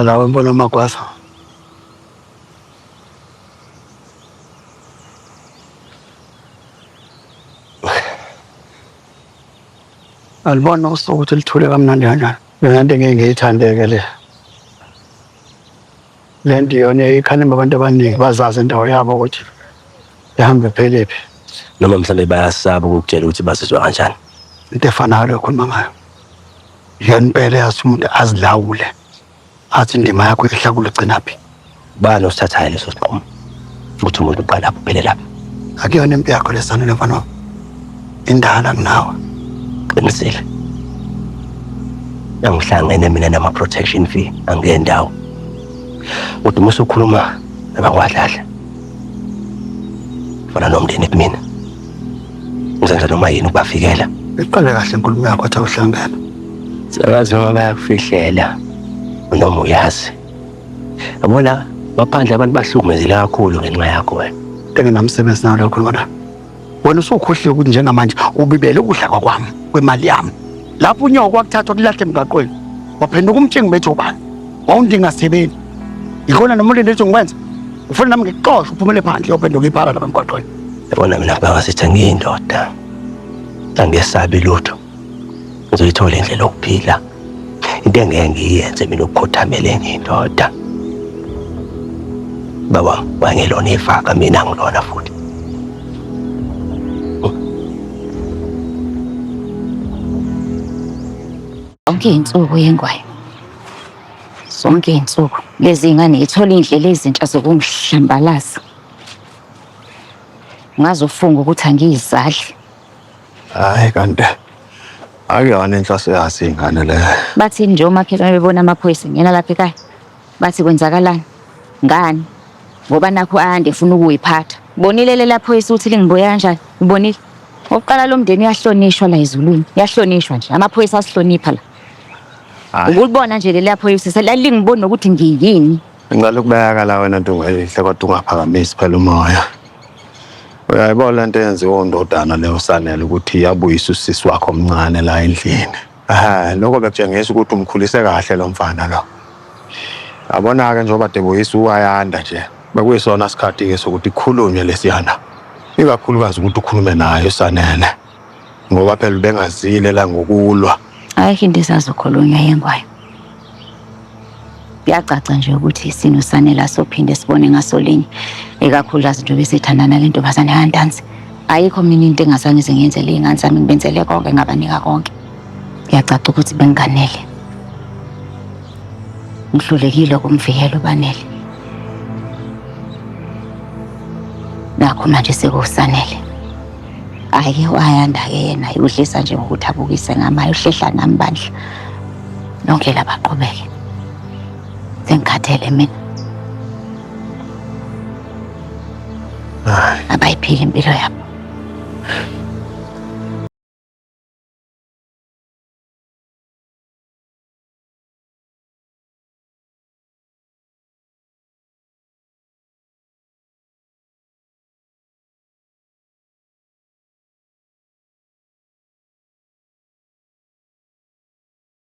Lawe mbona magwaza. Alibona usuku ukuthi lithule kamnandi kanjani. Yona nto engeke ngiyithandeke le. Le nto iyona ikhalima abantu abaningi bazazi indawo yabo ukuthi ihambe phelephi. Noma mhlawumbe bayasaba ukukutshela ukuthi bazizwa kanjani. Into efanayo leyo khuluma ngayo. Yona impela yazi umuntu azilawule. Athi indima yakho ihlakula ugcinaphi. Bani osithathayo leso sinqumo ukuthi umuntu uqala lapho uphele lapha? Akuyona impi yakho lesana mfana wami. Indala kunawe. Qinisile. Angihlangene mina nama-protection fee angendawo. Kodwa uma usukhuluma nabakwadladla fana nomndeni kumina. Ngizenza noma yini ukubavikela. Iqale kahle inkulumo yakho athi awuhlangene. Siyabazi noma bayakufihlela noma uyazi. Yabona baphandle abantu bahlukumezile kakhulu ngenxa yakho wena. Enginamsebenzi nawo lokho ngoba wena usukhohliwe ukuthi njengamanje ubibele ukudla kwakwami kwemali yami. Lapho unyoko wakuthathwa kulahle emgaqweni. Waphenduka umtshingi bethu ubani? Wawundingasebenzi. Ikhona noma ulinde ukuthi ngikwenze. Ufuna nami ngikuxoshe uphumele phandle uyophenduka iphara lapha emgwaqweni. Yabona mina baba sithi ngiyindoda. Angesabi lutho. Ngizoyithola indlela yokuphila. Into engeke ngiyenze mina ukukhothamela enye indoda. Baba wangelona ifaka mina ngilona futhi. Zonke iy'nsuku yengwayo. Zonke iy'nsuku lezi iy'ngane yithola iy'ndlela ezintsha zokungihlambalaza. Ungaze ufunge ukuthi angiyizali. Hayi kanti akuyona inhloso yazo iy'ngane leyo. Bathini nje omakhelwane bebona amaphoyisa engena lapha ekhaya? Bathi kwenzakalani? Ngani? Ngoba nakhu ayanda efuna ukuyiphatha. Bonile lela phoyisa ukuthi lingibuye kanjani? Ubonile? Okokuqala lo mndeni uyahlonishwa la ezulwini. Uyahlonishwa nje. Amaphoyisa asihlonipha la. Ukulibona nje leli phoyisa selalingiboni nokuthi ngiyini. Ngicela ukubeka la wena Ntungelihle kodwa ungaphakamisi phela umoya. Uyayibona lento eyenziwa undodana leyo Sanele ukuthi iyabuyisa usisi wakho omncane la endlini. Eh lokho bekutshengisa ukuthi umkhulise kahle lo mfana lo. Yabona-ke njengoba debuyisa uAyanda nje bekuyisona sikhathi-ke sokuthi kukhulunywe lesiyana. Ikakhulukazi ukuthi ukhulume naye uSanele ngoba phela ubengazile la ngokulwa. Ayikho into esazokhulunywa yengwayo. Kuyacaca nje ukuthi sinoSanele asophinde sibone ngaso linye. Ikakhulukazi njengoba esithandana le ntombazane kaNtanzi. Ayikho mina into engazange ize ngiyenzele iy'ngane zami ngibenzele konke ngabanika konke. Kuyacaca ukuthi benginganele. Ngihlulekile ukumvikela uBanele. Nakho manje sekusanele. Hhayi wayanda-ke yena udlisa nje ngokuthi abukise ngamaye uhlehla nami bandla. Lonke labaqhubeke. Sengikhathele mina. Abayiphili impilo yabo.